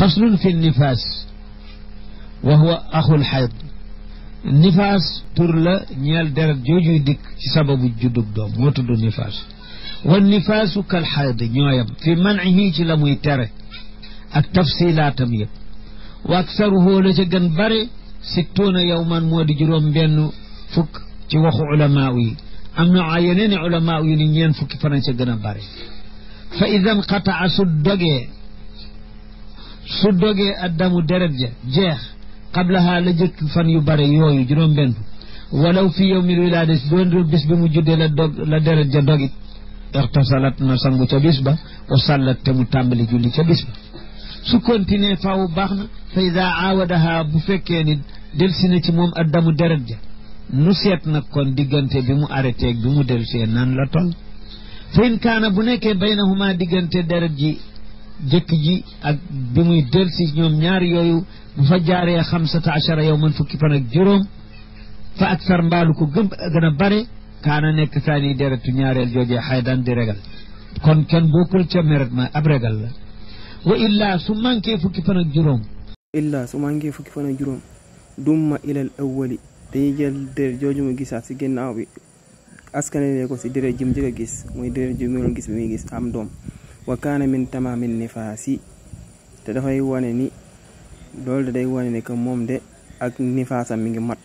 فصل في النفاس وهو أخو الحيض. النفاس ترلا نيال درت جوجو ديك سبب جدوك دوم موتو النفاس. والنفاس كالحيض نيويم في منعه ci la muy tere ak tafsilatam yeb wa aksaruhu la ci gën bari 60 yawman modi juróom benn fukk ci waxu ulama yi amna ay yeneen ulama yi ni ñeen fukki fan ci gëna bari fa idan qata'a su doge addamu deret ja jeex qablaha la jëk fan yu bari yooyu juróom benn walaw fi yawmil wiladati doon bis bi mu juddee la deret ja dogit اغتسلت نسانغو ca bis ba wa sallat te mu tàmbali julli ca bis ba su continuer faaw baax na fa ida aawadaha bu fekkee ni delsi na ci moom addamu deret ja nu seet nag kon diggante bi mu arrêté bi mu delsee nan la toll fa in kaana bu nekkee baynahuma diggante deret ji jëkk ji ak bi muy delsi ñoom ñaar yooyu bu fa jaaree 15 yawman fukki fan ak juróom fa aksar mbaalu ko gën a bare kaana nekk saani deretu ñaareel joojee xaydan di regal kon kenn bokkul ca meret ma ab regal la wa illaa su manqué fukki fan ak juróom dumma ilal awwali dañuy jël deret jooju mu gisaat si ginnaaw bi askanale ko si deret ji mu njëkk a gis muy deret ji mu doon gis bi muy gis am doom wa kaana min tamaamin nifaasi te dafay wane ni loolu da day wane ne que moom de ak nifaasam mi ngi mat